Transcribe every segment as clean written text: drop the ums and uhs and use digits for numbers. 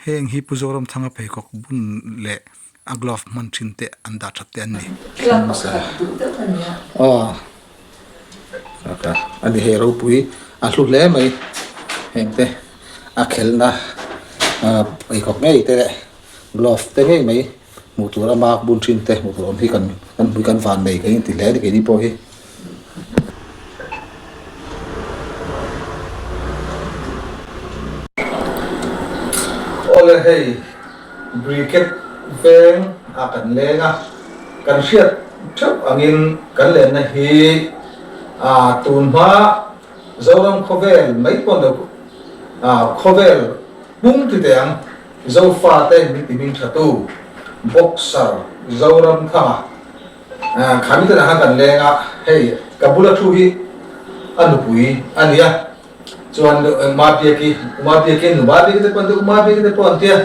Heng hi Pu Zoramthanga pheikhawk bun leh a glove hman thin te an dah that te an ni. Club pakhat duh deuh a nia. Aw a ni hei ropui a hlu hle mai heng te a khelhna pheikhawk ngei te leh glove te ngei mai hmuh tur a mark bun thin te hmuh tur awm hi kan kan hmui kan van nei kan inti hle a ni keini pawh hi. Awle hei Briket veng ah kan leng a, kan hriat theuh angin kan lenna hi ah tun hma Zoram khawvel mai pawh ni lo ah khawvel pum ti teh ang. Zofate min ti hming thatu boxer Zoramthanga Khami te lah kan leng a, hei ka bula thu hi a nupui a ni a, chuan Mabiaki, Umabiaki, Numabiaki te pawh an tia, Umabiaki te pawh an tia,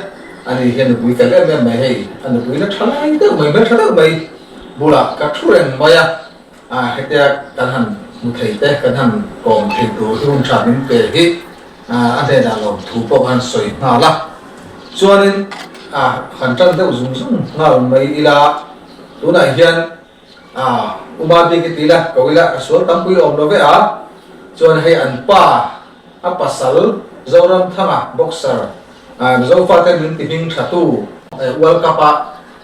ani hi a nupui fel em em mai hei, a nupui la tha lai deuh mai, hmeltha deuh mai bulah ka thu reng mai a, hetia kan han hmu thei te, kan han kawm thei tur hi hun tha min pe hi. A hnenah lawmthu pawh khan sawi nghal a, chuanin a han tan deuh zung zung nghal mai ila, tunah hian a Uma bik i ti ila, ko ila ka sual tam pui awm lo ve a, chuan hei an pa a pasal Zoramthanga boxer Mizo fate min ti hming tha tu World Cup a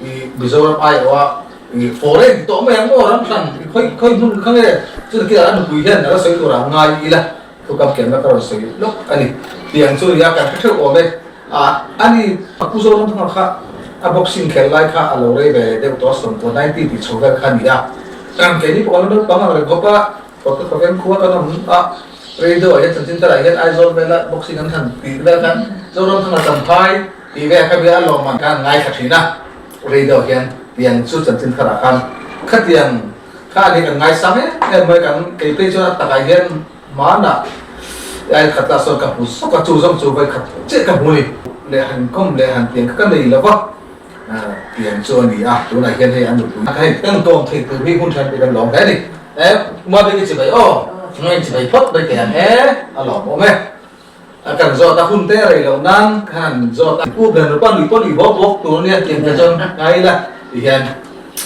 i Mizoram aiawh a i foreign ti tawh mai ang maw ram hran i khawi khawi hmun kha nge chuti khi a nupui hian a la sawi tur ah ngai ila. Thukam kiamna ka rawn sawi lawk a ni. Tiang chu nia kan hre theuh awm e. Ah ani a Pu Zoramthanga kha a boxing khel lai kha a lo rei ve deuh tawh a sawmkua ninety tih chho vel kha a ni a. Keini pawh kan lo naupang ang reng khawp a, Kawrte khawveng khua kan awm a, radio ah hian chanchin tarah hian Aizawl vela boxing an han tih vel khan Zoramthanga champhai tih vel kha bia a lawmman khan an ngaithla thin a, radio ah hian tiang chu chanchin tharah khan khatiang kha a ni kan ngaisang em em mai kan kei phei chuan a takah hian Hmanah ai khat lah sawn ka hmu sawk a, chu zawng chu vai khat chiah ka hmu ni. Leh han kawm leh han tiang kha ka nei lo va, tiang chu a ni a, tunah hian hei an nupui hei kan kawm theih tur hi hun then pawh kan lawm hle a ni. E, Uma bik i chibai aw, ngai chibai phawt mai teh ang e, a lawmawm e. A kan zawt a hun te rei loh nan khan an zawt a, U ber nupa nui pawh nui bawk bawk tur ania tiang te chuan ngai ila ti hian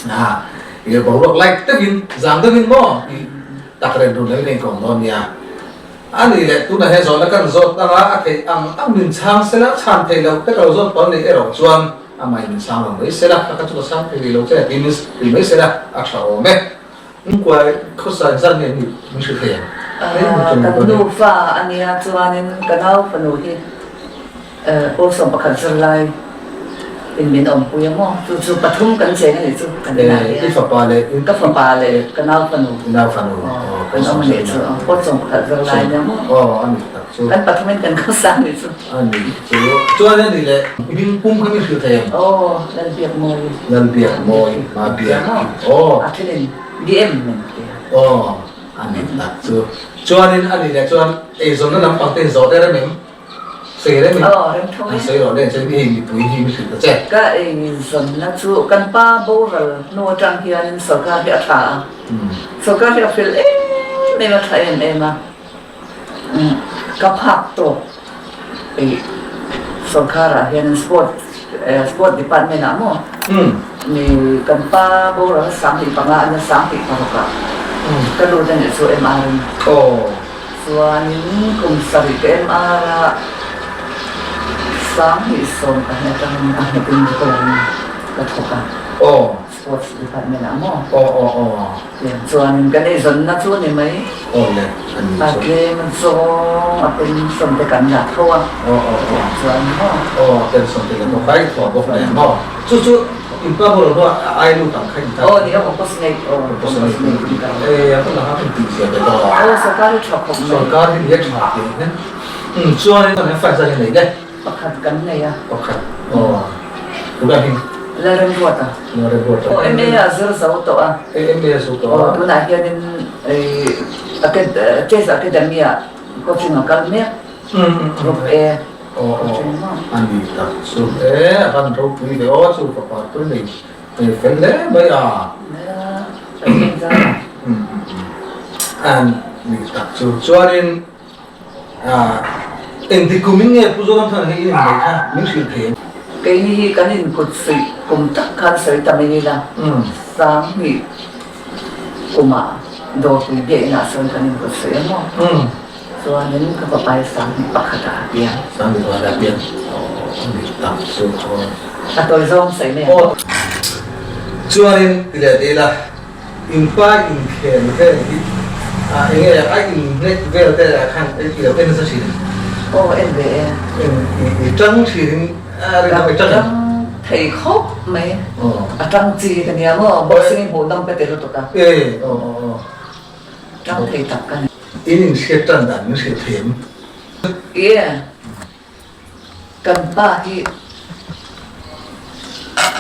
a i boruak light takin zang deuhin maw i tak reng run reng reng kawm dawn nia. A nih leh tunah hian zawhna kan zawt ang a, a theih ang ang min chhang sela chhan theih loh te ka lo zawt palh nih erawh chuan amah in min chhang lo mai sela, ka chu ka chhang thei rih lo che ti min mai sela a tha awm e. Nkuai khawsa zat nge ni min hre thei ang? Kan nufa a nia chuanin ka nau fanu hi pawl 11 zirlai in min awmpui a maw? Chu chu pathum kan cheng a nih chu kan inah hian. I fapa leh in Ka fapa leh ka nau fanu. I nau fanu. Kan awm a nih chu pawl 11 zirlai nia maw? Aw a nih tak chu. Kan pathumin kan khawsa a nih chu. A nih chu. Chuan a nih leh hming pum kha min hrilh thei ang? Aw Lalbiakmawi. Lalbiakmawi Mabiak. Aw. A thenin DM min ti a. Aw a nih tak chu. Chuanin a nih leh chuan eizawnna lampang te in zawh der em em? Sawi rem in? Aw rem tho e. An sawi rawh le chuan hei mipui hi min hrilh ta che. Ka eizawnna chu kan pa boral hnu atang hianin sawrkar hi a tha a. Sawrkar hi a fel em em a tha em em a. Ka phak tawk ei sawrkar ah hian sport sport department ah maw mi kan pa boral 15 a nia 26 ah ka lut a nih chu MR in chuanin kum sarih ka MR a 2012 atangin a nghetin record in ka thawk a. Sports department ah maw? Aw aw aw. Tiang chuanin kan eizawnna chu a ni mai. Aw le, a ni chu. A tlem zawng a pension te kan la tho a. Aw aw aw. Tiang chuan maw? Aw, pension te la bawk a, i thuah bawk nen maw? Chu chu in pa bawlh hlawh a ai lut ang kha in kal. Aw ni a, compassionate aw, compassionate in kal. E, a hun ang a hun tih zia ve tawh a. Aw, sorkar hi tha khawp mai. Sorkar hi ni a tha tih hian. Umm, chuanin kan han fight zan hi nei le. Pakhat kan nei a. Pakhat aw. Tunah hi. Lalremruata. Lalremruata. Aw MA a zir zo tawh a. MA a zo tawh a. Aw tunah hianin Chess Academy ah coaching a kal mek. Group A. Aw aw a ni tak chu e a van ropui ve aw chu fapa pui nei fel hle mai a. A ni tak chu chuanin. Engtik kum in nge Pu Zoramthanga hi in inneih kha min hrilh thei em? Keini hi kan inkut suih kum tak khan sawi ta mai ila, 2000 kumah Dawrpui biakinn ah sawn kan inkut suih em aw? Chuanin ka fapa hi 2001 ah a piang. 2001 ah a piang. Aw, a ni tak chu aw. A tawi zawng sawi mai ang. Chuanin ti leh ti ila. In pa inkhel vel hi a enge a inhnek vel te ah khan i lo en nasa thin em? Aw en ve e. En i tang thin in a rin ang i tang em? Ka tang thei khawp mai. A tang chi ka nia maw boxing in hmuhnawm ka ti lutuk a. E aw aw aw. Tang thei tak ka ni. In inhriat tan dan min hrilh thei em? E. Kan pa hi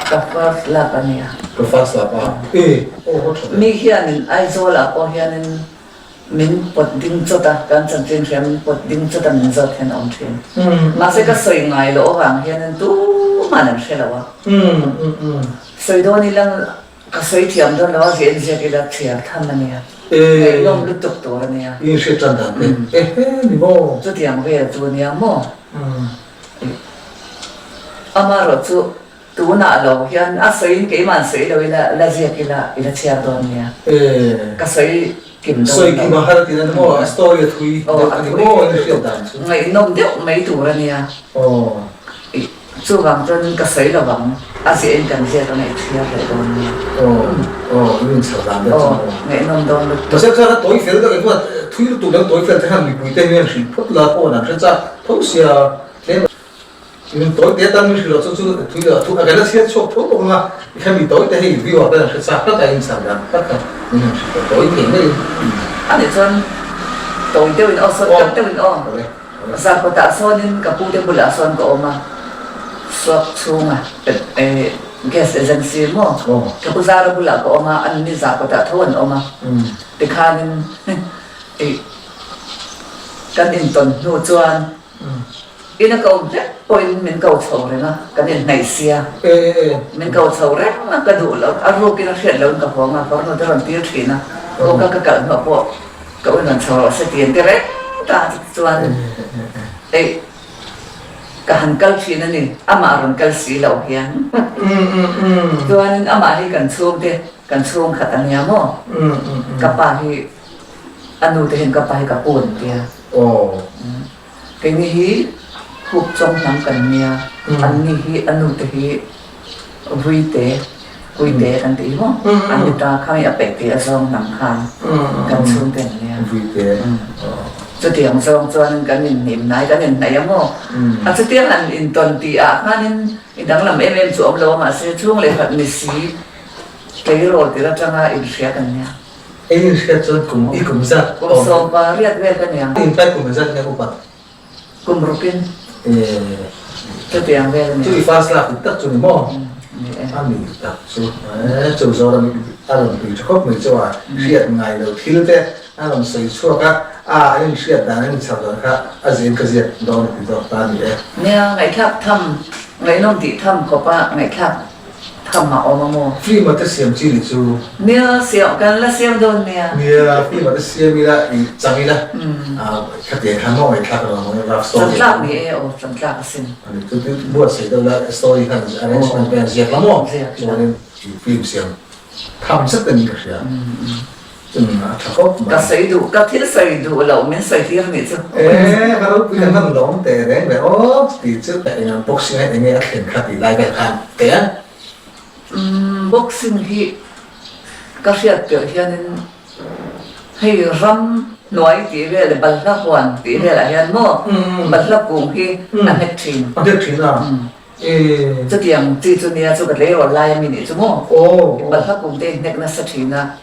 ka first love a nia. Ka first love a? E, aw haw tha ve. Mi hianin Aizawl ah pawh hianin min pawt ding chawt a, kan chanchin hria min pawt ding chawt a min zawt hian a awm thin. Mahse ka sawi ngai loh avang hianin tuman an hre lo a. Sawi dawn ila Ka sawi thiam dawn lo a, ziah ziak ila chhiar tham a nia. Ngaihnawm lutuk tur a nia. I inhriat tan dan te ehe ni maw? Chutiang vel chu a nia maw? Amaherawh chu tunah lo hian a sawiin keimah an sawi lo ila la ziak ila i la chhiar dawn nia. Ka sawi kim dawn lo. Sawi kim a har tihna ni maw? A story a thui deuh a ni maw? I hriat dan chu. Ngaihnawm deuh mai tur a nia. Chuvang chuan ka sawi lo vang, a ziahin kan ziak a ngaihchhiar leh dawn nia. Aw aw in inchhar dan deuh chuan aw. Ngaihnawm dawn lutuk. Mahse chuan a tawi fel deuh engemaw thui lutuk lo tawi fel te khan mipui te hian hrilh phawt la pawh an hre chak tho sia tlem in tawi te atan min hrilh loh chu chu thui loh a kan la chhiat chhuak tho bawk anga tikhan mi tawi te hei viewer ten an hre chak tlat a inchhar dan tlat kha min han hrilh tawh tawi thei mai in. Ani chuan tawi deuhin aw sawi tak deuhin aw. Zarkawtah sawnin ka pute bulah sawn ka awm a, suak chhunga gas agency maw ka pu Zara bulah ka awm a, an ni Zarkawtah tho an awm a, tikhanin kan intawn hnu chuan ina ka awm hlek pawhin min ko chho reng a, kan inhnaih sia, min ko chho reng a, ka duh loh, a rukin a hriat lohin ka hawng a, farnu te rawn tir thin a, kawngka ka kalh hnuah pawh. Ka u rawn chho rawh se ti an ti reng ta chuan eih ka han kal thin a ni, amah rawn kal si lo hian chuanin amah hi kan chhungte kan chhungkhat a nia maw ka pa hi a nu te hian ka pa hi ka pu an tia keini hi hup chawng hnam kan nia an ni hi a nu te hi Vuite, Puite kan tih hi maw? An ni ta kha mi a peih tih a zawng hnam khan kan chhungte an nia. Vuite. Chutiang zawng chuan kan inhnim hnai, kan inhnaih a maw? A chutiang han intawn tih ah khanin i danglam em em chu awm lo a, mahse chhung leh khat ni si tleirawl tir atanga inhria kan nia. Ei inhriat chuan kum i kum zat awm. Kum 18 vel ka nia. Inpai kum zat nge upat? Kum rukin chutiang vel a ni. Chu i first love dik tak chu ni maw? Ni e. A ni tak chu e, chu Zoram i a rawn tui tha khawp mai chu a hriat ngai lo thil te a rawn sawi chhuak a, a an inhriat dan an inchhar dan kha a zin ka ziak dawn a ti zawk ta a ni e. Nia, ngaihthlak tham, ngaihnawm tih tham khawp a ngaihthlak Tham a awm a maw? Film a te siam chi ni chu. Nia, siam kan la siam dawn nia. Nia, film a te siam ila, i chang ila, khatiang khan maw ngaihthlak lo ang rough story. Chantlak ni e aw, chantlak asin. Ani chu tin buatsaih deuh la story khan arrangement vel ziak la maw? Ziak la. Chuanin film siam tham zet a ni ka hria. A tha khawp mai. Ka sawi duh, ka thil sawi duh loh min sawi tir anih chu. E, ka ropui kan hman lawm teh reng ve aw tih chu ka eng ang boxing a enge a thlen kha tih lai vel khan teh a. Umm boxing hi ka hriat tirh hianin hei ram hnuai tih vel leh balhla huan tih velah hian maw balhla kung hi a hnek thin. A hnek thin a. Chutiang chi chu nia chu ka tleirawl lai a mi nih chu maw? Balhla kum te in hnek nasa thin a,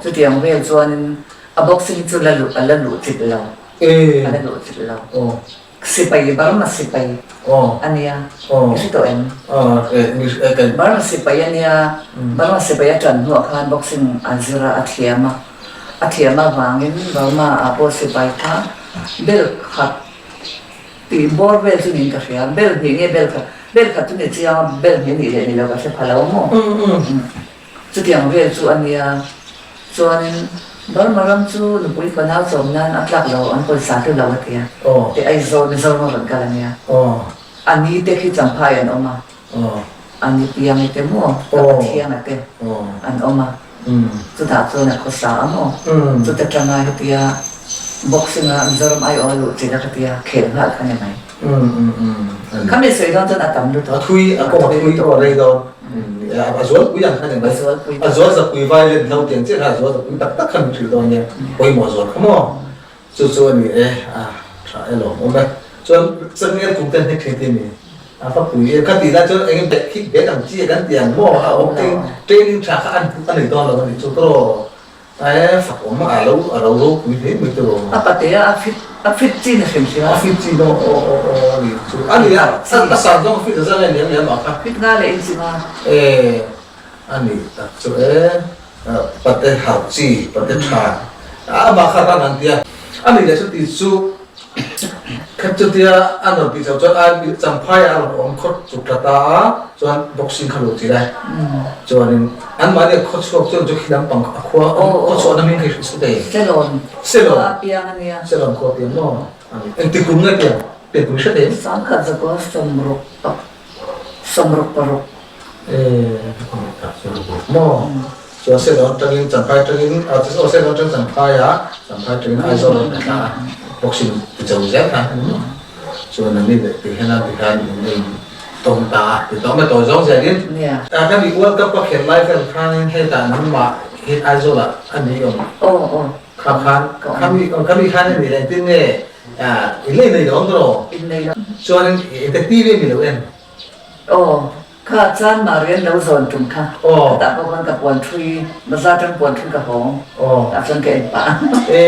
chutiang vel chuanin a boxing hi chu la luh a la luh chilh lo, a la luh chilh lo. Sipai Burma sipai a nia, i hre tawh em? Burma sipai a nia, Burma sipai a tan hnuah khan boxing a zir a, a thiam a, a thiam avangin Burma ah pawh sipai kha bel khat Tih bawr vel chu niin ka hria, bel hnih nge bel khat, bel khat chu ni chiang a, bel hnih nih leh ni lo ka hre pha lo maw? Chutiang vel chu a nia, chuanin. Burma ram chu nupui fanau chawm nan a tlak lo an pawisa hlu lo a tia. Te Aizawl Mizoram a rawn kal a nia. A ni te khi Champhai an awm a. A ni piang te maw ka Pathian a te an awm a. Chutah chuan a khawsa a maw. Chuta tanga hetia boxing a Mizoram aiawh a luh chin a khatia khel nghal kha ni mai. Khami sawi dawn chuan a tam lutuk. A thui, a kawng a thui a rei dawn. A zualpui ang kha ni mai. A zual zapui vai let lo tiang chiah kha a zual zapui tak tak kha min hrilh dawn nia. Pawimawh zual kha maw? Chu chu a ni e, a tha e lawm awm e. Chuan changel kum te hnek thin te ni. A fa pui e, kha tih lai chuan eng bet khik bet ang chi kan ti ang maw? A awm training tha kha a nei dawn lo a nih chu tawh. Ae fak awm a lo a ro ropui hle mai tawh. A patea a fit a fit chin a hrim hrim a. A fit chin aw aw aw aw a ni chu a ni a a san zawng a fit a zan a liam liam ah kha. Fit nga leh inchim a. E a ni tak chu e pate harh chi pate tha amah kha ran an tia a ni leh chuti chu Khat chutia an rawn tih chauh chuan a Champhai a rawn awm khawt chuk tla ta a, chuan boxing kha lo chilh e. Chuanin anmahni a khawchhuak chuan chu khi lampang a khua khawchhuahna hming kha i hrilh sut e. Selawn khua a piang a nia. Selawn khua a piang maw? Engti kum nge piang? Pian kum i hre thei em? Sangkhat zakua sawmruk 66. Maw? Chuan Selawn atangin Champhai atangin aw Selawn atang Champhai a Champhai atangin Aizawl a thla a boxing ti cho zel kha ani maw? Chuan an ni leh ti hian a ti khan in in tawng ta a ti tawng na tawi zawng zelin a kan i World Cup a khelh lai vel khanin hetah nangmah hi Aizawl ah a ni awm kha khan khami khami khan a ni leh engtin nge in lei nei lo ang tawh chuanin engte TV a mi lo en. Aw, kha chuan Marian lo zawn tum kha. Aw. Khatah pawh khan ka puan thui, bazar tang puan thui ka hawng. Aw. Tah chuan ka en pah. E,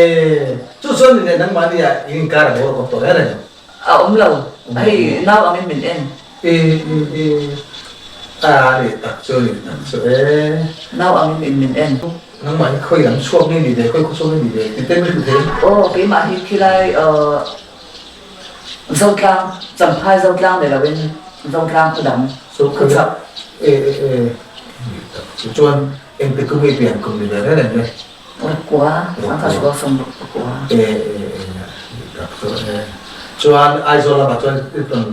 chu chuan ni leh nangmahni ah in inkar a bawr awm tawh reng reng lo? A awm lo, hei nau angin min en. E, e, e, a ni tak chu ni tak chu e. Nau angin in min en. Nangmah hi khawi lam chhuak nge ni ve, khawi khaw chhuak nge ni ve, ti te min hrilh thei em? Aw, keimah hi khilai aw. Zotlang, Champhai Zotlang ni loin Zotlang khaw dang, khaw chak. E e e, ni tak chu. Chuan engti kum i pian kum ni ve reng reng le? Rukua, Sangha Rukua sawm ruk pakua. E e e, ni tak chu e. Chuan Aizawl lamah chuan i rawn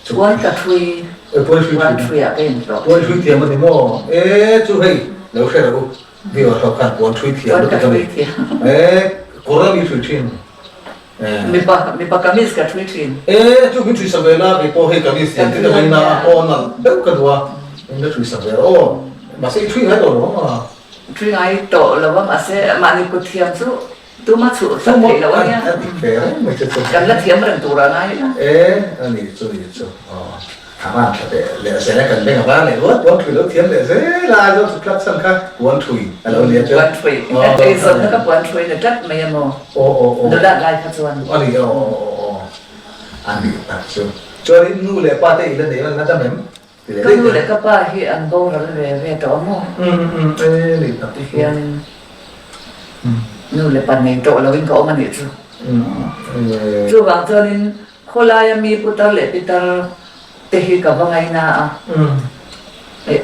chhuk. Puan ka thui. E puan thui Puan thui ah ka inhlawh. Puan thui thiam a ni maw? E chu hei, lo hre rawh u. Viewer ho khan puan thui thiam lutuk a ni. E kawr a mi thui thin. Mipa mipa kamis ka thui thin. E chu min thui sak ve la kei pawh hei kamis hian thil a vei na a aw nalh deuh ka duh a min la thui sak ve rawh aw mahse i thui ngai tawh lo ang a. Thui ngai tawh lo a mahse mahni kut thiam chu tuma chhuh sak theih loh a nia. A dik ve reng mai chu chu. Kan la thiam reng tur a ngai ila. E a ni chu ni chu aw. A van tha teh leh zel a, kan beng a var leh ruat puan thui lo thiam leh zel a, Aizawl chhuk tlat chhan kha puan thui a lo nia chuan. Puan thui, eizawnna kha puan thui ni tlat mai a maw? Aw aw aw. Nulat lai kha chuan. A ni aw aw aw aw a ni tak chu. Chuan in nu leh pa te i la nei a, la dam em? Ti leh Ka nu leh ka pa hi an boral ve ve tawh a maw? Um um e ni tak chu. Tihianin nu leh pa nei tawh loin ka awm a nih chu. Um e. Chuvang chuanin Khawlaia mi putar leh pitar te hi ka va ngaina a,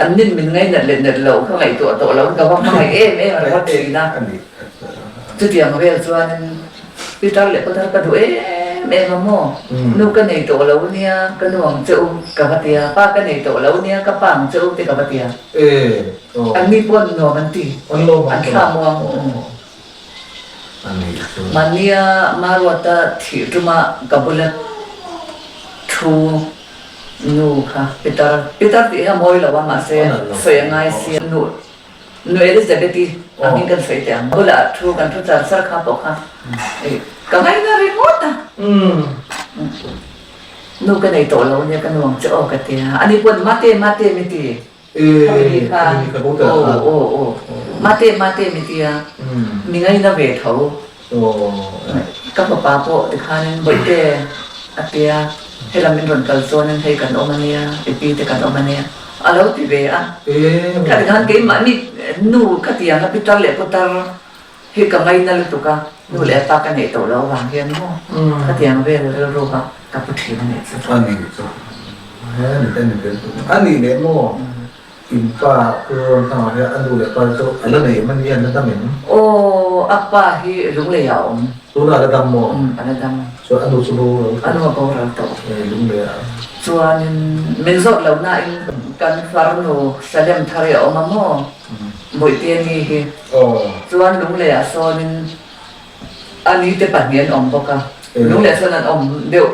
an nin min ngainat leh nat loh ka ngaihtuah tawh lo, ka va hmangaih em em a ringawt thin a. Chutiang vel chuanin pitar leh putar ka duh em em a maw, nu ka nei tawh lo nia ka nu ang che u ka va ti a, pa ka nei tawh lo nia ka pa ang che u te ka va ti a. An ni pawh nuam an ti, an thla muang. Mahnia Maruata thih tuma ka bula thu nu kha Pitar, Pitar tih hi a mawi lo a mahse sawi a ngai si nu, nu Elizabeth-i a hming kan sawi teh ang, bulah thu kan thu char char kha pawh kha ka ngaina ringawt a, nu ka nei tawh lo ania ka nu ang che aw ka ti a, ani pawn mate mate mi ti. Khami khan aw aw aw mate mate mi tia mi ngaina ve tho ka fapa pawh tikhanin bawihte a tia helam min rawn kal chuanin hei kan awm ania i pi te kan awm ania a lo ti ve a kha tikhan keimahni nu khatiang a pitar leh putar hi ka ngaina lutuk a nu leh pa ka neih tawh loh avang hian maw khatiang vel rilru kha ka pu thin a nih chu. A nih chu a nih leh maw in pa pu Rawn Thanga hian a nu leh pa chu a la nei em a nia an la dam em? Aw. Aw, a pa hi Lungleiah a awm. Tunah a la dam maw? Umm, a la dam. Chuan a nu chu boral tawh. A nu a boral tawh. E, Lungleiah. Chuanin min zawt lo nain kan farnu Salem thar hi a awm a maw? Bawihte ni hi. Aw. Chuan Lungleiah sawnin a ni te pahnih an awm bawk a. Lungleiah chuan an awm deuh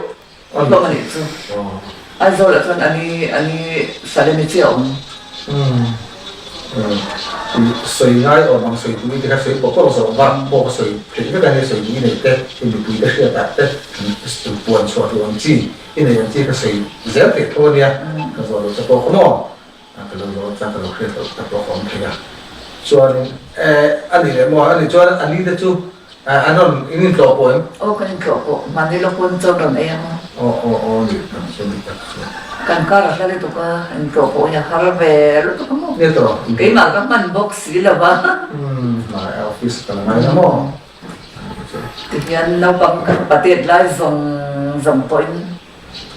hlawm a nih chu. Aizawlah chuan a ni a ni Salem hi chiah a awm. Sawi ngai awm ang sawi tui te kha sawi pawh pawh zawng bak pawh ka sawi theih vek a nia sawi tui nei te i mipui te hriat ah te puan chhuah duh ang chi i nei ang chi ka sawi zel theih tho a nia ka zawh loh che pawh kha maw. A ka lo zawh chuan ka lo hriat loh tak pawh ka awm thei a. Chuanin eh a ni leh maw? A nih chuan a ni te chu an rawn in intlawh pawh em? Aw kan intlawh pawh, mahni lawk pawn chawn rawn ei ang a. Aw aw aw ni tak chu ni tak chu. Kan kar a hla lutuk a, intlawh pawh hi a har ve lutuk a maw? Nia tawh. Keimah ka hman bawk si lo va. Umm hnai office ka la ngai na maw? Tihian naupang ka patet lai zawng zawng pawhin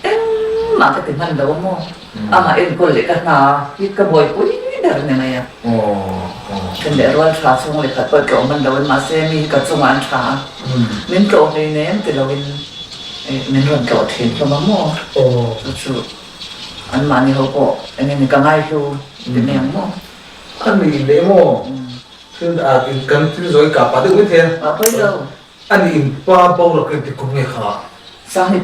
Engmah ka ti hman lo a maw? Amah enkawl leh ka hna hi ka buaipui ber ni mai a. Then leh rual tha chhung leh khat pawh tlawh hman lo in mahse mi hi ka chungah an tha a, min tlawh hlei nem ti lo in min rawn tlawh thin hlawm a maw? Chu chu anmahni ho pawh eng nge ni ka ngaihlu ti mai ang maw? A nih leh maw? Thil kan thil zawi kah pah deuh mai thei a. A pawi lo. A nih in pa boruak in ti kum nge kha? 15.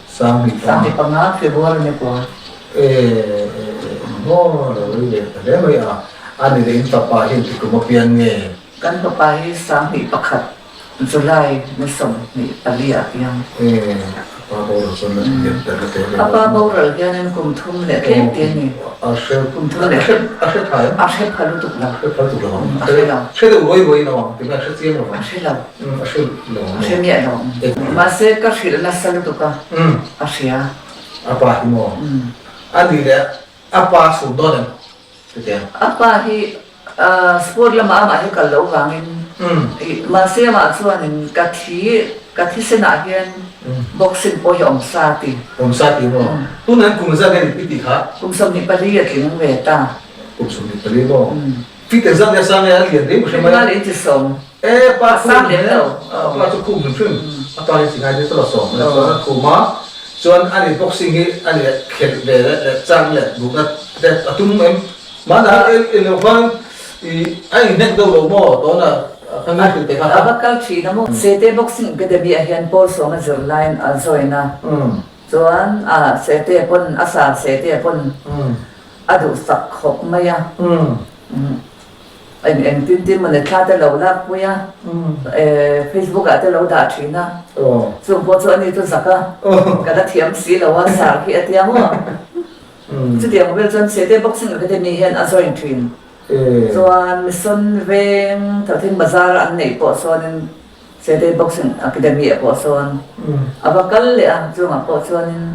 15. 15 February ni kua. E maw lo rei ve ta hle mai a. A nih leh in fapa hi in ti kum a pian nge? Kan fapa hi 11 July ni 24 ah piang. E a pa boruak chuan la lian ber la tel ve A pa boruak hianin kum thum leh tlem te a ni. A hre Kum thum leh a hre a hre tha em? A hre pha lutuk lo. A hre pha lutuk lo ang. A hre lo. Hre deuh ruai ruai lo ang ti mai a hre chiang lo ang. A hre lo. A hre lo A hre miah lo. Mahse ka hrilh nasa lutuk a, a hria. A pa hi maw? A nih leh a pa chhun dawn em? Chutiang. A pa hi sport lamah amah hi kal loh vangin mahse amah chuanin ka thi ka thisenah hian boxing pawh hi awm sa a ti. Awm sa ti maw? Tunah hian kum zat nge i tih kha? Kum 24 a tling ve ta. Kum 24 maw? Fit engzat nge a sang nge a lian reng hrim mai a. Ringa leh intisawm. E pa A sang lem lo. Pa chu khum hrim hrim. A pa hi chingai te chu la sawm a chuan a khum a. Chuan ani boxing hi ani khelh ve leh leh chang leh duhna te a tum em. Mahna i lo khan i a inhnek deuh lo maw tawna ka ngai hrilh te kha. A va kal thin a maw. Sete boxing academy ah hian Paul Sawma zirlaiin a join a. Chuan a Sete pawn a sar Sete pawn A duhsak khawp mai a. Eng eng tin tin mawni thla te lo lak pui a, Facebook ah te lo dah thin a. Chung pawh chu ani chu zak a, ka la thiam si lo a, sar khi a tia maw. Chutiang vel chuan Sete Boxing Academy hian a join thin. Chuan Mission Veng Thawthing Bazar an neih pawh sawnin Sete Boxing Academy ah pawh sawn a va kal leh a, chungah pawh chuanin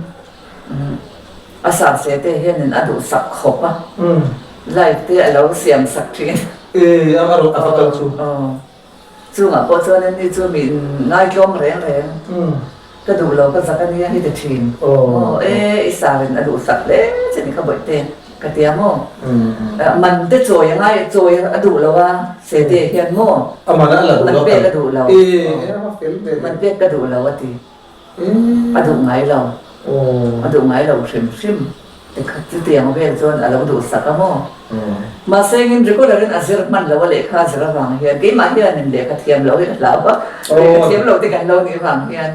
A sar se te hianin a duhsak khawp a, live te a lo siam sak thin. E, a rawn a va kal chu. Aw, chungah pawh chuan ani chu mi ngaitlawm reng reng, ka duh lo ka zak a nia hi ti thin. Aw, e, i sarin a duhsak hle che ni kha bawihte ka tia maw? Man te chawi a ngai, chawi a duh lo a, se te hian maw? A man a la duh lo. Man pek a duh lo. E, a va fel ve. Man pek ka duh lo a ti. A duh ngai lo, a duh ngai lo hrim hrim te kha chutiang vel chuan a lo duhsak a maw? Mahse engin regular in a zir hman lo a lehkha a zir avang hian keimah hianin lehkha thiam lo hi ka hlau a, lehkha thiam lo te kan lo nih avang hian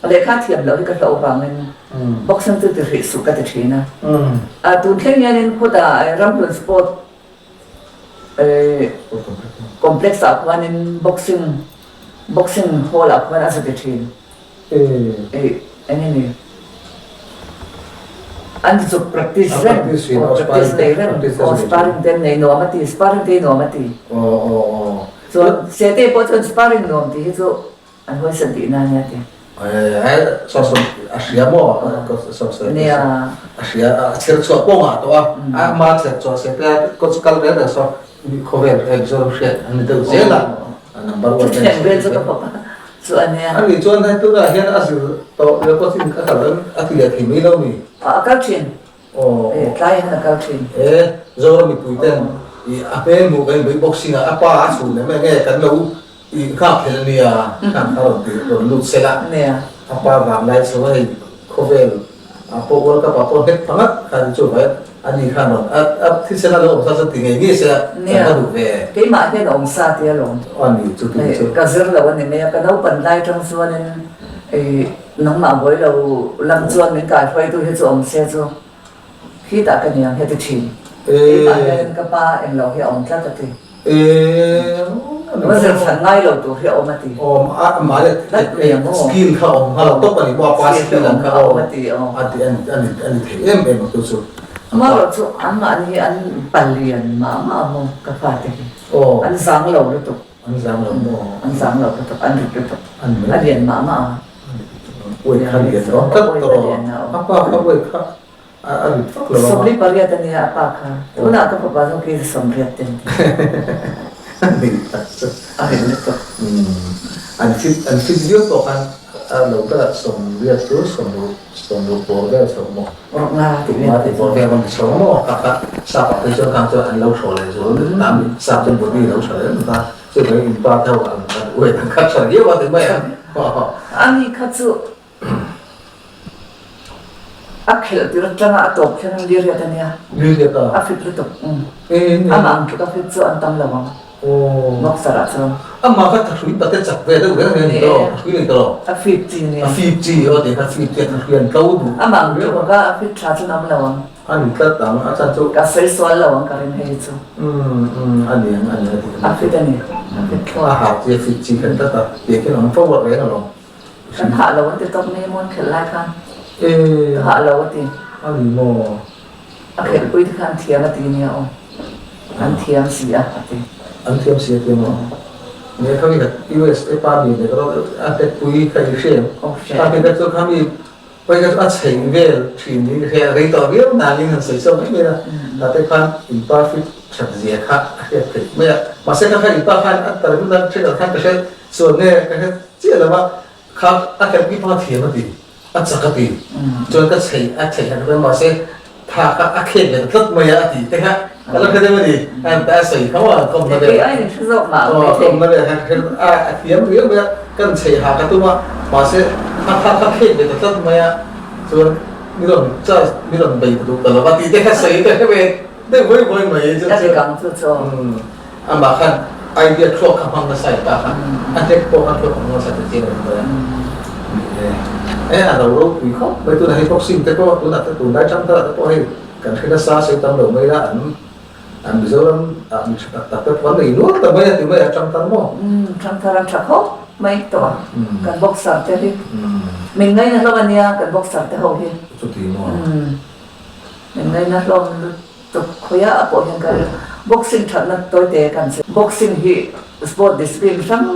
lehkha thiam lo hi ka hlauh avangin boxing chu ti hrih suh ka ti thin a. A tun thleng hianin khutah Ramhlun Sport Complex ah khuanin boxing boxing hall ah khuan a za ti thin. Eng nge ni an zuk practice reng practice nei reng aw sparring te an nei nuam a ti sparring te hi nuam a ti. Chuan Sete pawh chuan sparring nuam tih hi chu An huaisan tih na nia ti. Saw saw a hria maw? Saw saw Nia. A hria a chher chhuah pawh ngah tawh a. A ma chher chhuah se te coach kal rel rel saw khawvel Mizoram hriat an ni deuh zel a. Number one Chutiang vel chu ka fawp a chu a nia. Ani chuan hei tunah hian a zir tawh leh coaching a kal reng a ti leh thei mai lo ni. A kal thin. Tlai hian a kal thin. Zoram mipui ten a hmel hmuh kan inbeih bawk singa a pa a chhun em enge kan lo. I nghak hlel ania khan a rawn ti rawn lut sel a. A pa vanglai chho a hei khawvel ah pawh World Cup ah pawh hnek pha ngat khan chu vai a ni khan rawn a a thisen a lo awm sa chuan ti ngei ngei se a kan va duh ve. Keimah hian a awm sa tia lawm. A ni chu ti chu. Ka zir lo a ni mai a, ka naupan lai tang chuanin i nangmah buai lo lam chuan min kaihruaitu hi chu awm se chu. Khitah ka niang heti thin. Keimah hianin ka pa englo hi a awm tlat a ti. Va zir chhan ngai lo tur hi a awm a ti. Awm a mahni skill kha awm nghal tawp a ni maw a pa skill ang kha awm a ti a ti a ni a ni thei em em a chu chu. Amaherawh chu anmahni hi an palian mah mah a maw ka fate hi. An zang lo lutuk. An zang lo maw? An zang lo lutuk, an rit lutuk. A lian mah mah a. Uai kha lian dawn tlat tawh a pa kha uai kha a rit vak lo a. 28 a nia a pa kha. Tunah ka fapa zawk hi 80 te an ti. A nih tak chu. A rit lutuk. An fit an fit viau pawh khan a lo kal ah 80 chu 60 60 bawr vel chho maw. Ruk nga tih vel. Ruk nga tih bawr vel rawn ti chho maw kha kha sap ah phei chuan khang chuan an lo hraw leh zual sap chuan body lo hraw leh em ta. Chu mai in pa tho an an uai ang kha tha viau a ti mai ang. Ani kha chu a khelh tir atanga a tawp kher ang Liriat a nia. Liriat a? A fit lutuk. Amah ang tluk a fit chu an tam lo ang. Boxer ah chuan. Amah kha thahrui pate chak ve deuh reng reng ni tawh, thahrui nei tawh lo. A fit chi nia. A fit chi aw ti kha fit chi a thahrui an tlo duh. Amah ang tluk a fit tha chu an awm lo ang. A ni tlat ang, a chan chu. Ka sawi sual lo ang ka rin hei chu. Umm umm a ni ang a ni a ti. A fit a ni, a fit thlawt. A hah chi a fit chi khan tlat a, tiang khian ang fo a reng alawm. Kan hah lo an ti tawp mai mawn khelh lai khan. Ka hah lo a ti. A ni maw? A khelhpui te kha an thiam a ti nia aw. An thiam si a a ti. An thiam si a ti maw? Nge khami kha USA pa mi leh a hletpui kha i hria em? Aw hria. Kha kha chu khami Pawih kha chu a chheng vel thin niin ka hria a, rei tawh viau nangin han sawi chauh mai mai a, tate khan in pa fit that zia kha a hriat theih mai a, mahse kha kha in pa khan a tar hmun a thenkhat khan ka hre chuan nge ka hre chiah lo a, kha a khelhpui pawh a thiam a ti, a chak a ti, chuan ka chhei a chhei kha ka mahse tha kha a khek ve ta tlat mai a a ti te kha ka la hre deuh a ni, a sawi kha maw an kawmna vel aw kawmna vel kha ka hre a a thiam riau mai a kan chhei ha ka tum a mahse a tha kha khek ve ta tlat mai a chuan mi rawn charge mi rawn bei ta duh ta lo va tih te kha sawi ka hre ve deuh vawi vawi mai chu chu amah khan idea thluak kha hmang nasa in ta kha a hlek pawh khan thluak a hmang nasa ta chiang a ni mai a e a lo ropui khawp mai tunah hei boxing te pawh tunah te tunlai ṭangthar ah te pawh hei kan hre nasa sawi tam lo mai la an An Mizoram ah mi tha tak tak te pawh an nei nual ta mai a ti mai a, Ṭangthar maw? Umm, Ṭangthar an ṭha khawp mai tawh a, kan boxer te hi. Min ngaina hlawm a nia kan boxer te ho hi. Chuti maw? Umm, min ngaina hlawm lutuk khawiah a pawh hian ka boxing ṭhatna tawi te kan che. Boxing hi sport discipline hrang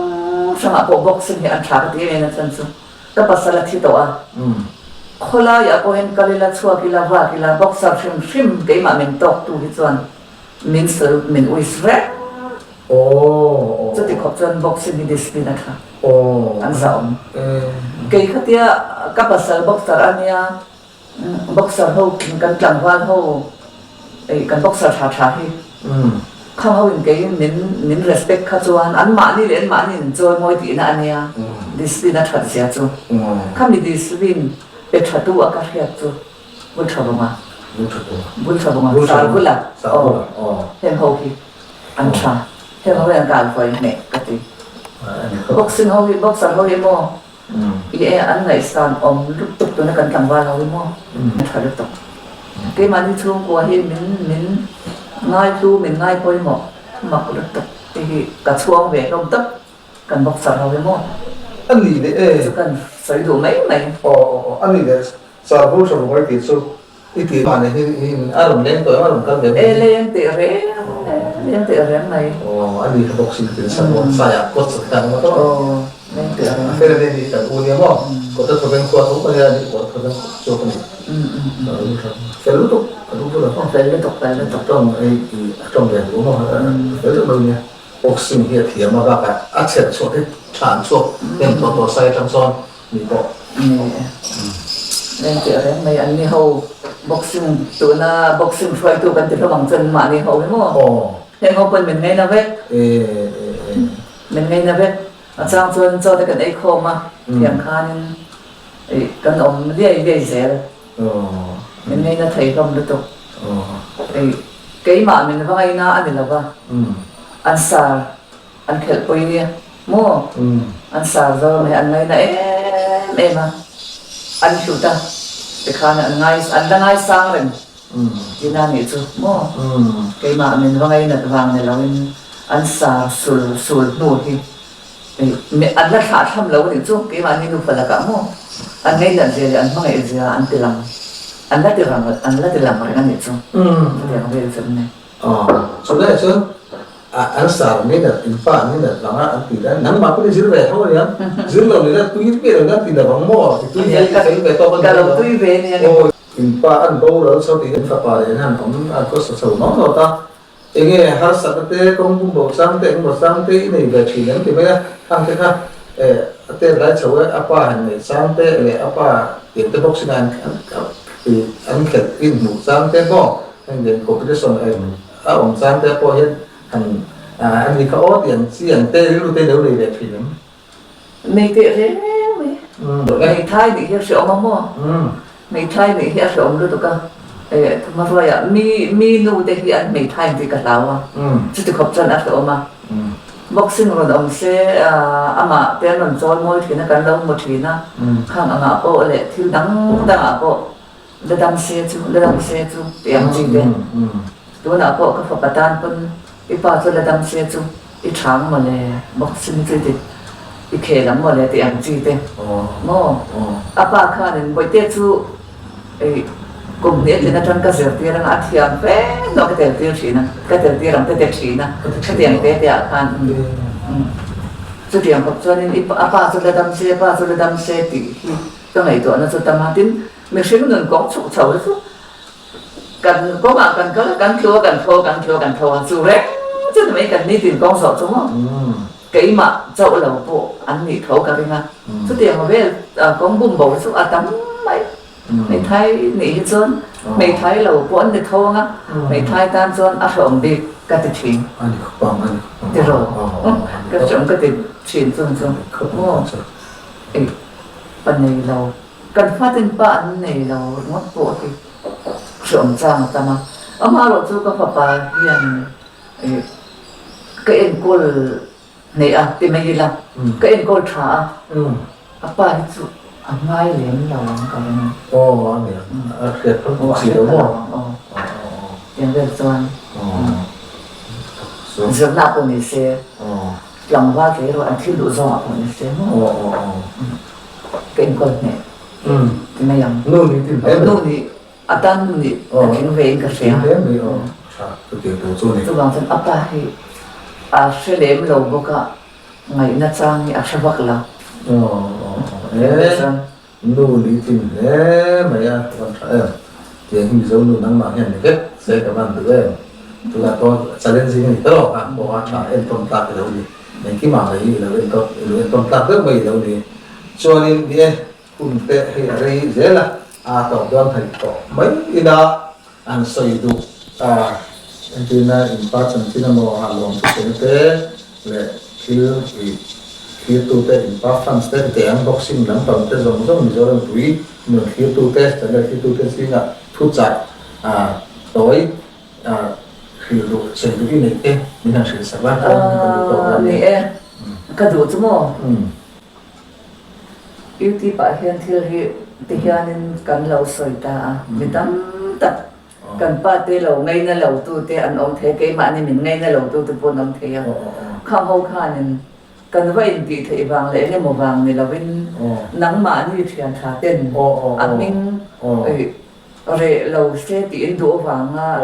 hrangah pawh boxing hi an ṭha ka ti em em a chhan chu ka pasal a thi tawh a, Khawlaiah pawhin kal ila, chhuak ila, vak ila, boxer hrim hrim keimah min tawktu hi chuan min salute, min uis reng. Chuti khawp chuan boxing hi discipline a tha, an zahawm. Kei khatia ka pasal boxer a nia, boxer ho kan tlangval ho Kan boxer tha tha hi khang ho in kei min min respect kha chuan an mahni leh an mahni in chawi mawi tihna a nia discipline a that zia chu khami discipline pe tha tu a ka hriat chu bul tha vawng a bul tha vawng a sar bula aw heng ho hi an tha heng ho hi an kal huai hneh ka ti boxing ho hi boxer ho hi maw I e an ngaihsan awm lutuk tuna kan tlangval ho hi maw a tha lutuk. Keimahni chhungkua hi min min ngaihlu min ngai pawimawh mak lutuk te hi ka chhuang ve hlawm tak kan boxer ho hi maw. A nih leh e. Chu kan sawi duh mai mai. Aw aw aw a nih leh Sarbur hra vawng tih chu I tih mah ni hi a rawn leng tawh em a rawn kal ve mai. E leng teh reng leng teh reng mai. Aw a ni kha bawk sin tin sak maw sai ah kawt sak khan a awm a aw leng teh reng. A fel a ni kan u nia maw kawt a thawveng khua tho ka nia ni kawt a thawveng chhuak a ni. Fel lutuk ka duh bula maw. Fel lutuk fel lutuk. A tawng ei i a tawng ve duh maw fel lutuk mai nia. Boxing hi a thiam a bakah a chher chhuak hi tha an chhuak hnem tawh tawh sai atang chuan Mi pawh. Ni e. Reng teh reng mai an ni ho boxing tuna boxing hruaitu kan ti hlawm ang chuan mahni ho hi maw? Aw. Heng ho pawn min ngaina vek. E e e. Min ngaina vek. A chang chuan chaw te kan ei khawm a, thiang khanin ih kan awm liai liai zel. Min ngaina thei hlawm lutuk. Ih keimah min va ngaina a ni lo va, an sar an khelhpui nia maw? An sar zawr mai an ngaina em em a, an hlut a tikhan an ngai an la ngaisang reng tihna a nih chu maw? Keimah min va ngainat vang ni loin an sar sul sul hnu hi an la thlah thlam lo a nih chu keimahni nufa lakah maw? An ngainat zia leh an hmangaih zia an ti lang an la ti rang an la ti lang reng a nih chu chutiang vel chu an nei. Aw, chulaiah chuan an sar minat, in pa minat vanga an ti dan, nangmah pawhin zir ve tho aniang, zir lo nila tui miah lo nan ti lovang maw, ti tui ve i fel ve tawk a ni Ka lo tui ve nia ni. Aw, in pa an boral chho tih hian fapa leh hian awm an khawsa chho nawk nawk a, enge harsatna te, kawng bum bo chang te, engemaw chang te i nei ve thin em ti mai a, khang te kha a tet lai chho e, a pa han nei chang te leh a pa tiang te bawk sin a an khelh inhmuh chang te maw. Heng nen competition a awm chang te pawh hian han a ni kha aw tih ang chi ang te rilru te lo nei ve thin em? Nei teh reng mai. Hmeithai nih hi a hreawm a maw? Hmeithai nih hi a hreawm lutuk a, Thuhmahruaiah mi mi nu te hi an hmeithai ang tih ka hlau a, chuti khawp chuan a hreawm a. Boxing rawn awm se amah te an rawn chawl mawi thin a, kan lo hmu thin a, khang angah pawh leh thil dang dangah pawh La dam se chu, la dam se chu tih ang chi te. Tunah pawh ka fapa tan pawn i pa chu la dam se chu i tha ang mawle, boxing chu i ti i khel ang mawle tih ang chi te. Maw? A pa khanin Bawihte chu ei kum hnih a tlin atang ka zirtir anga a thiam fe hnawh ka tel tir thin a, ka tel tir ang te te thin a, chutiang te te ah khan chutiang khawp chuanin i a pa chu la dam se, a pa chu la dam se tih hi ka ngaihtuahna chu tam a, tin Mihring nun kawng chhuk chho hi chu kan kawngah kan kal a, kan tlu a, kan tho a, kan tlu a, kan tho a, chu reng chu ni mai kan nitin kawng zawh chu maw keimah chauh lo pawh an nih tho ka ring a, chutiang vel kawng bum bo hi chu a tam mai, hmeithai nih hi chuan hmeithai lo pawh an ni tho ang a, hmeithai tan chuan a hrehawm bik ka ti thin tiraw ka hrehawm ka ti thin chung chu maw ei pa nei lo. Kan faten pa an nei lo ringawt pawh hi hreawm chang a tam a, amaherawh chu ka fapa hian ka enkawl hneih a ti mai ila, ka enkawl tha a, a pa hi chu a ngai lem lo ang ka ring. Aw a ni ang, a hriat phawt bawk si lo maw? Aw, tiang vel chuan zirna pawh ni se, tlangval tlei erawh an thil duh zawngah pawh ni se maw? Ka enkawl hneh ti mai ang. Nu nih tin hle mai. Nu nih a tan nu nih ka tling ve in ka hria. Tling hle mai aw. Tha ka tih tur chu ni. Chuvang chuan a pa hi a hre lem lo bawk a, ngaihna chang hi a hre vak lo. Aw aw e nu nih tin hle mai a van tha em. Tiang hi Mizo nu nangmah hian ni vek se ka van duh em. Tunah pawh challenging a ni ta lo a, pawh a tha entawn tlak i lo ni. Engkimah mai i lo entawn i lo entawn tlak deuh mai i lo ni. Chuanin ni e, hun te hei a rei zel a, a tawp dawn hnaih tawh mai ila an sawi duh a, entirna in pa chanchin emaw a lawm thusawi te leh thil i thlirtu te in pa fans te teh ang boxing lampang te zawng zawng Mizoram pui nun thlirtu te channel thlirtu te zingah thuchah a tawi A hrilh duh sawi duh i neih te min han hrilh sak la chuan ka duh tawk la Ni e, ka duh chu maw? Youtube ah hian thil hi ti hianin kan lo sawi ta a, mi tam tak kan pa te lo ngaina lo tu te an awm thei a, keimahni min ngaina lo tu te pawh an awm thei a, khang ho khanin kan va intih theih vang leh engemaw vang ni lovin nangmahni thian tha ten a hming Reh lo se tiin duh avanga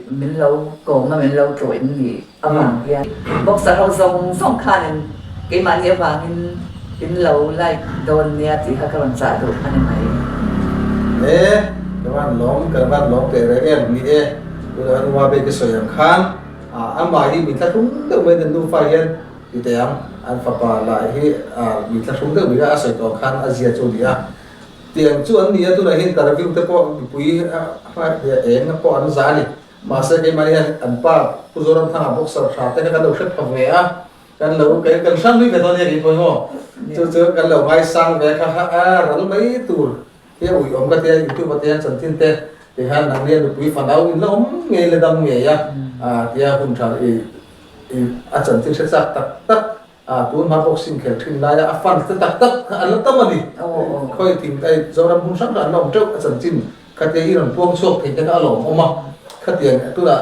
min lo kawm a, min lo tlawh in nih avang hian boxer ho zawng zawng khanin keimahni avangin in lo like dawn nia tih kha ka rawn chah duh a ni mai. E, ka van lawm, ka van lawm teh reng em ni e, tunah an upa bik i sawi ang khan amah hi mi thlahrung deuh mai nan nufa hian ti teh ang, an fapa lah hi mi thlahrung deuh mai a sawi tawh ang khan a zia chu a ni a. Tiang chu an ni a, tunah hian interview te pawh mipui eng pawh an za a ni. Mahse keimah hian an pa Pu Zoramthanga boxer tha te kha kan lo hre pha ve a. Kan lo kan kan hrang lui ve dawn nia kei pawh hi maw. Chu chu kan lo ngaisang ve kha kha a ral mai tur hi a uiawm ka tia youtube ah te hian chanchin te ti khan nangni a nupui fanau in la awm ngei la dam ngei a tia hun tha i i a chanchin hre chak tak tak a tun hma boxing khel thin laia a fans te tak tak kha an la tam a ni. Khawi thing ai Zoram hmun hrang hrang an la awm teuh a chanchin Khatia i rawn puang chhuak thei te kha a lawmawm a, khatiang tunah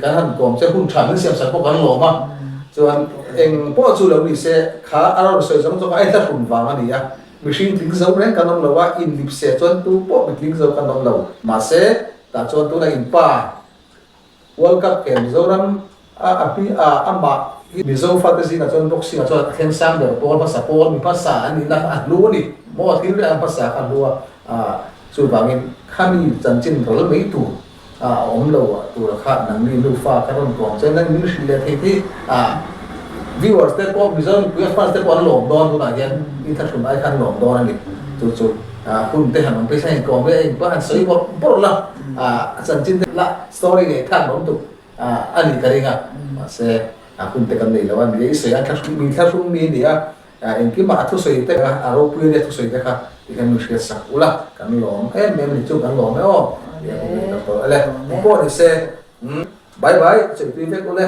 kan han kawm che hun tha min siam sak pawh kan lawm a, chuan eng pawh chu lo ni se kha a rawn sawi zawng zawng a entla hrun vang a ni a, mihring tling zo reng kan awm lo a, inlip se chuan tu pawh mi tling zo kan awm lo, mahse tah chuan tunah in pa World Cup khel Mizoram a a pi a amah hi Mizo fate zingah chuan boxing ah chuan a thleng sang ber pawl hmasa pawl mi hmasa an nihna kha a hlu a ni maw thil reng a hmasa kha a hlu a ah chuvangin khami chanchin ral mai tur a awm lo tura kha nangni nufa kha rawn kawm chuan nang min hrilh leh thei thei a viewers te pawh Mizo mipui a fans te pawh an lawm dawn tunah hian inthlahrun ai khan lawm dawn a ni chu chu hun te han awm phei chuan inkawm leh a inpawh han sawi bawrh bawrh la. A chanchin te la story ngei thlak awm tuk a nih ka ring a, mahse a hun te kan nei lo a ni e, i sawi a thlahrung mi thlahrung mi a ni a, engkimah a thusawi te kha a ropui a nia thusawi te kha ti khan min hriat sak ula kan lawm em em a ni chu kan lawm e aw, ti a hun nei tak tawh ale, engpawh ni se bye bye chawipui vek ule.